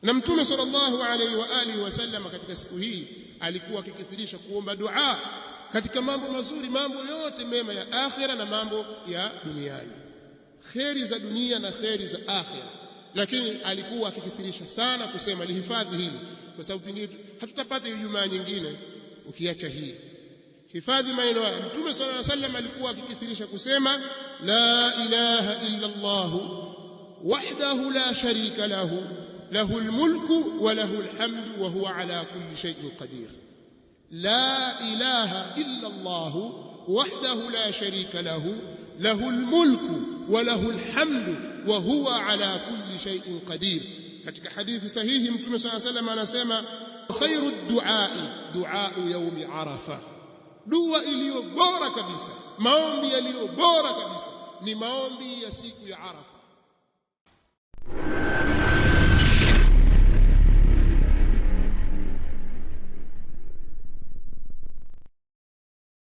Na Mtume sallallahu alaihi wa alihi wasallam katika siku hii alikuwa akikithirisha kuomba dua katika mambo mazuri, mambo yote mema ya akhira na mambo ya duniani, kheri za dunia na kheri za akhira. Lakini alikuwa akikithirisha sana kusema lihifadhi hili, kwa sababu pengine hatutapata Ijumaa nyingine ukiacha hii. Hifadhi maneno haya. Mtume sallallahu alaihi wasallam alikuwa akikithirisha kusema la ilaha illa Allah wahdahu la sharika lahu lahu almulku wa lahu alhamdu wa huwa ala kulli shay'in qadir. La ilaha illa Allah wahdahu la sharika lahu lahu almulku wa lahu alhamdu wa huwa ala kulli shay'in qadir. Katika hadithi sahihi Mtume sallallahu alaihi wasallam anasema khairu duai duau yaumi Arafa, dua iliyo bora kabisa, maombi yaliyo bora kabisa ni maombi ya siku ya Arafa.